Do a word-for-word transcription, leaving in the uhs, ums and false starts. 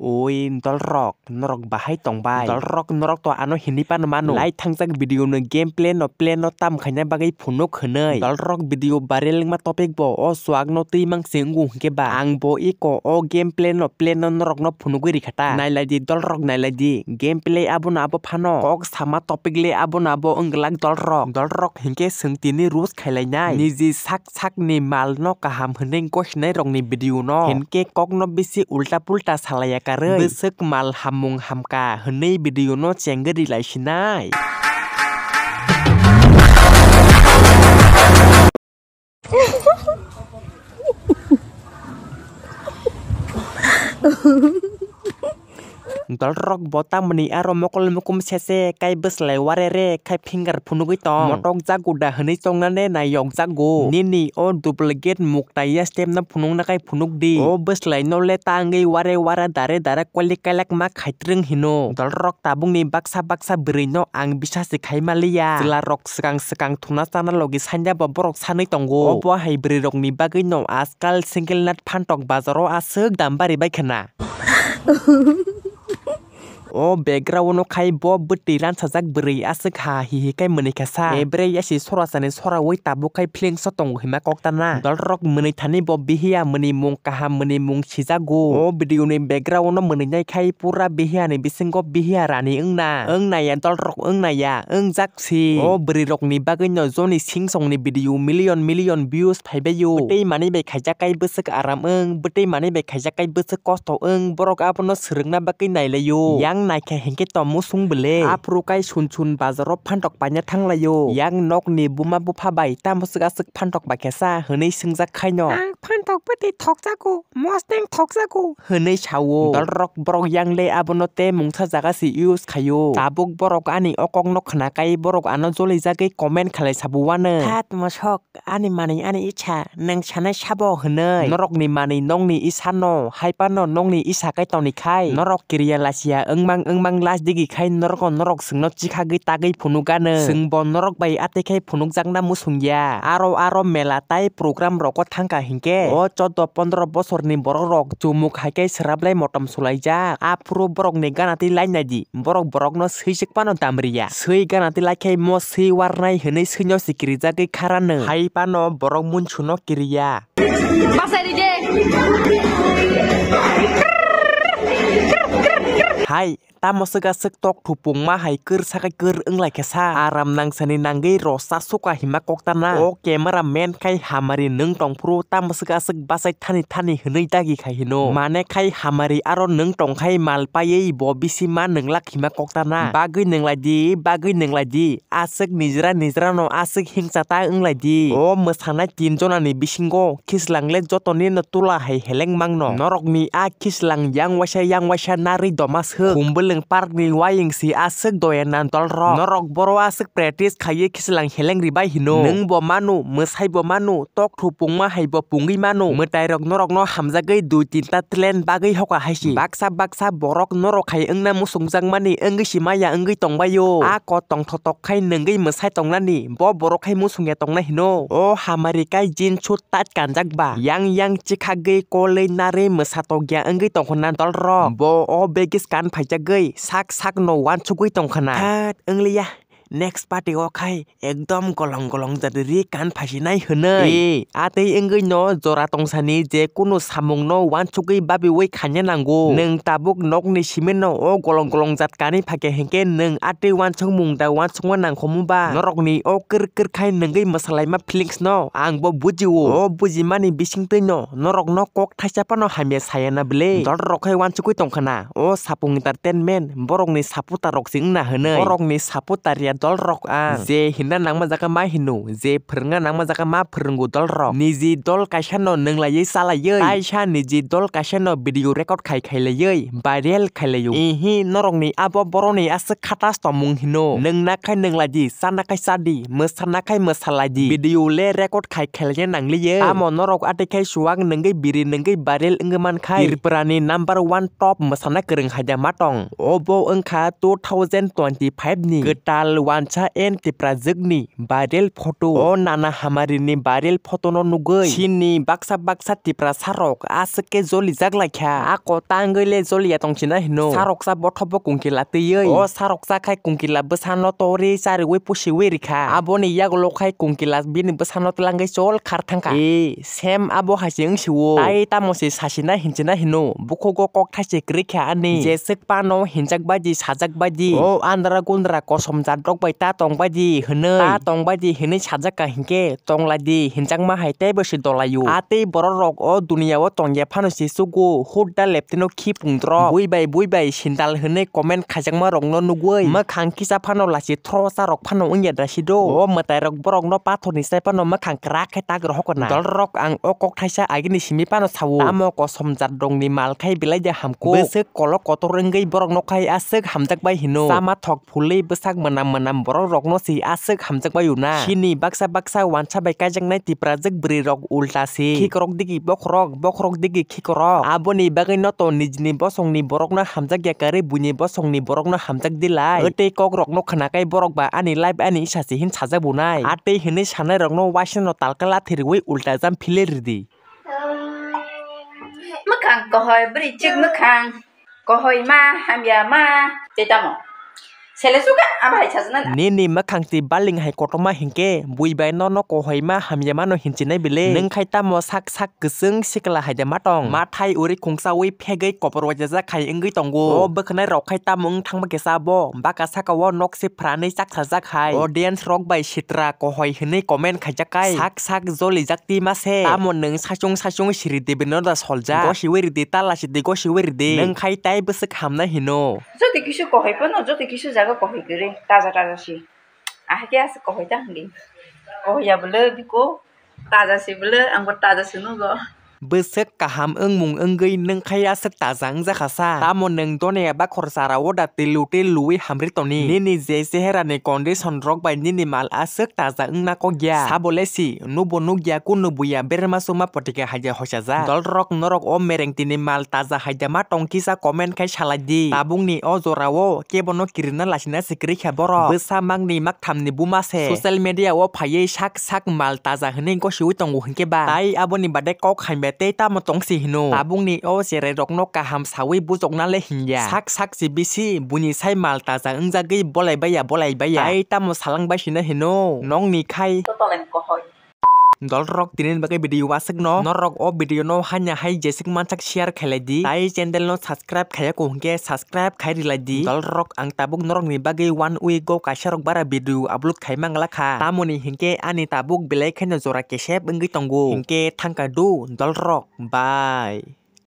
Oi, dolrok, norok bahai tongbai. Dolrok, norok to ano hindi pano mano. Lai thangjak video no gameplay no play no tam khaina bagwi phunuk hwnwi. Dolrok video viral wngma topic bo o chuak no twi mang se wngo hwnkhe ba. Ang bo eko o gameplay no play no norok no phunugwi rikha ta. Nailai di dolrok, nailai di. Gameplay abono abo phano. Kok sama topic le abono abo wng glak dolrok. Dolrok hinkhe chwng tini roast khailainai. Niji sak sakni mal no kaham hwnwi gosinai rokni video no. Hinkhe kokno bisi ulta pulta salaiya karwi. Bwswk mal hamung hamka hwnwi video no chengwi rilaisinai. Dolrok bo tamoni aro mokol mukum sese kai bwslai warere khai finger phunugwi tong. Motok jago da hwnwi chongnane nai yokjago. Nini o duplicate mukta ya step no phunukna kai phunuk di. O bwslai no le ta wngwi ware ware dare dare kwlwi kailak ma khaitrwng hino. Dolrok tabukni baksa baksa bwrwi no ang bisa se khai maliya. Chwla rok swkang swkang thuna chana logi sanya bo borok sanwi tongo. Obo hai bwrwi rokni bagwi no ajkal single nut phantok bazaro aswk dam bari bai khna. O background o khai bo bwtwi ransajak bwrwi aswk ha hi hi kai mwnwi kha sa. Ebre yasi sora sani sora wi tabuk khai feelings o tongo hima kok tana. Dolrok mwnwi thani bo bihiya mwnwi mung kaham mwnwi mung sijago. O video ni background o mwnwi nai khai pura bihiya ni bisingo bihiya rani wngna. Wngna ya dolrok wngna ya wngjak si. O bwrwi rok ni bagwi no joni sing song ni video million million views phaibaio. Bwtwi manwi bai khaijak kai bwswk aram wng, bwtwi manwi bai khaijak kai bwswk kosto wng, borok abono swrwngna bagwi nailaio. Yang naikha hinkhe to musung bwle. Aphuru kai sun sun bazaro phantok paina thanglaio. Yang nokni buma bupha bai tamo swk aswk phantok bai khe sa hwnwi swngjak khaino. Ang phantok bwtwi thokjago, mosteng thokjago. Hwnwi sao. Dolrok borok yang le abono tei mungsa jaga se use khaio. Tabuk borok ani o kokno khna kai borok ano jolijagwi comment khlai sabo uanw. Khat mosok. Ani manwi ani isa, nwng sanai sabo hwnwi. Norokni manwi nokni isa no, hai phano nokni isa kai toni khai. Norok kiriya lachiya wngmang wngmang lach digi khai norokno norok chwngno chikhagwi tagwi phunuk gano. Chwngbo norok bai atwi khai phunukjakna musung ya. Aro aro mela tai program rogo thangkha hinkhe. O chordo pondro bosorni borok rok chumuk hai khe swrablai motom sulaijak. Aphuru borokni gana twi lainai di. Borok borokno swi chwk phano damriya. Swi gana twi laikhai mo swi warnai hwnwi swino sikiri jagwi kharano. Hai phano borok munsuno kiriya. Hai, tamo swk aswk tok thupungma hai kwr sakai kwr wnglaikha sa. Aram nangsani nangwi rosa suka hima koktana. O camera man khai hamari nwng tongphuru tamo swk aswk bachai thani thani hwnwi dagi khai hino. Mane khai hamari aro nwng tongkhai mal paiwi bo bisi ma nwnglak hima koktana. Bagwi nwnglai di, bagwi nwnglai di. Aswk nijra nijra no aswk hingsa ta wnglai di. O mwsanai tin jona ni bisingo khislang le joto ni no tula hai heleng mang no. Norok ni a khislang yang waisa yang waisa narwi doma swk. Humbwlwng park ni wayang si aswk doya na dol rok. Norok boro aswk practice khaiwi khislang heleng ribai hino. Nwng bo manu, mwsai bo manu, tok thupungma hai bo pungwi mano. Mwtai rok norok no hamjagwi dui tinta talent bagwi hoka hai si. Baksa baksa borok norok hai wngna musungjakmani wngwi si maya wngwi tongbaio. A kot tongthotok khai nwngwi mwsai tongnani bo borok khai musungya tongna hino. O hamari kai jeans suit tight kanjak ba yang yang chikhagwi kolwi narwi mwsa tokya wngwi tongkhona dol rok. Bo o begis kan phaijagwi sak sak no wansugwi tongkhana. Thad wngliya. Next party o khai ekdom golong golong jat ri kan phasinai hwnwi. E, atwi wngwi no jora tongsani je kunu samung no wansugwi babiwi khaina nango. Nwng tabuk nokni simi no o golong golong jat kanwi phakhe hinkhe nwng atwi wansukmung da wansukma nangkhomu ba? Norokni o kwrwk kwrwk khai nwngwi mwsalaima feelings no ang bo bujio. O bujimani bisingtwi no norok no kok thaisa phano hamya saya na bwle. Dol rok khai wansugwi tongkhana. O Sapung Entertainment borokni supporter rok se wngna hwnwi. Borokni supporter ya dol rok ang. Je hinna nangma jaga ma hino, je phwrwngna nangma jaga ma phwrwngo dol rok. Niji dol kaisa no nwnglaiwi chalaiwi, kaisa niji dol kaisa no video record khai khailaiwi viral khailaio. Ihi norokni abo boroni aswk khatas tongmung hino. Nwngna khai nwnglai di, chana khai cha di, mwsana khai mwsalai di. Video le record khai khailaiya nangliya. Amo norok atwi khai suwak nwngwi biri nwngwi viral wngwi man khai. Tripura ni number one top mwsana kwrwng haida ma tong. Obo wngkha two thousand twenty-five ni kwtal Pancha and Tiprajwkni viral photo. O nana hamari ni viral photo no nugwi chini baksa baksa Tiprasa rok aswk khe joli jak lai kha. A kota wngwi le joli ya tong china hino. Saroksa bothop bo kungkila twiwi. O saroksa khai kungkila bwsa no tori chariwi pusiwi rikha. Aboni yagulo khai kungkila bini bwsa no twlangwi chol khar thangkha. E, sem abo hai se wng sio. Tai tamo se sachina hinchina hino. Bukhugo kok thaise kwrwi kha ani. Jeswk pano hinjak baidi sajak baidi. O andra gundra kosom jat rok bai ta tong baidi hinwi. Ta tong baidi hinwi sajak ka hinkhe tong lai di hinjakma hai teibo se dolaio. A tei borok rok o duniya o tongya phano se chugo hut da leptino khipung drok. Bui bai bui bai sindal hinwi comment khaijakma rok no nugwi mwkhang kisa phano lachi throsa rok phano wngya da si do. O mwtai rok borok no pathor ni sai phano mwkhang kwrak khe tak rohok na. Dol rok ang o kok thaisa agini simi phano sao. Tamo kosom jat rok ni mal khai belai de hamkuk. Bwswk kolok kotor wngwi borok no khai aswk hamjak bai hino. Chama thok phulwi bwsak mwnam mwnam borok rok no se aswk hamjak bai o na. Chini baksa baksa wansa bai kaijaknai Tiprajwk bwrwi rok ulta se. Khikrok digi bokhorok, bokhorok digi khikrok. Aboni bagwi no to nijini bosongni borok no hamjak ya kwrwi buini bosongni borok no hamjak di lai. Tei kok rok no khwnakai borok ba ani life ani isa se hin sajak bo nai. A tei hinwi sanai rok no waisa no talka lathi rwwi ulta jam philwi ridi. Mwkhang kohoi bwrwi chwk mwkhang. Kohoi ma, hamya ma, tei tamo. Sele suka, abo hai sajana na. Nini mwkhang twi baling hai kotorma hinkhe, bui bai nono kohoi ma, hamya mano hinchinai bile. Nwng khai tamo sak sak kwchwng sikla hai de ma tong. Ma thai uri khungsa ui phegwi kopor waijajak hai wngwi tongo. O bwkhanai rok khai tamo wng thangma kisa bo, baka saka o nok se phranwi chak sajak hai. Audience rok bai sitra kohoi hinwi comment khaijak kai. Sak sak joli jak twi ma se. Tamo nwng sachung sachung siri debi no da soljak. Gosi wi ridi tala sidi gosi wi ridi. Nwng khai tai bwswk hamnai hino. Jotoi kisu kohoi phano, jotoi kisu jaga kohoi kwrwi. Taja taja si. Ahai khe aswk kohoi ta hwnli. Kohoi ya bwlwi biko. Taja si bwlwi, ang bo taja si nugo. Bwswk kaham wngmung wngwi nwng khai aswk taja wngjakha sa. Tamo nwng done eba khorsa rao da twilu twiluwi hamri toni. Nini je chehera ni condition rok bai nini mal aswk taja wngna kok ya. Sabo le si, nubo nukya kunu buya berma suma potika hai de hoichajak. Dol rok norok o mereng tini mal taja hai de ma tong kisa comment khai salai di. Tabuk ni o jora o kebo no kirina lasina se kwrwi kha borok. Bwsa mak ni mak tham ni buma se. Social media o phaiwi sak sak mal taja hinwi gosiwi tongo hinkhe ba. Tai aboni bade kok hamya tei tamo tong si hino. Tabuk ni o cherai rok no kaham sawi bujokna le hinya. Sak sak si bisi buini sai mal taja wngjagwi bolai baiya bolai baiya. Tai tamo salang bai sina hino. Nong ni khai. Total and kohoi. Dol rok tini bagwi video aswk no. Norok o video no hanya hai jeswk mansak share khailai di. Tai channel no subscribe khaiya ko hinkhe subscribe khai rilai di. Dol rok ang tabuk norok ni bagwi one week go kaisa rok bara video upload khai mangla kha. Tamoni hinkhe ani tabuk belai kheno jora kesep wngwi tongo. Hinkhe thangka do dol rok. Bye.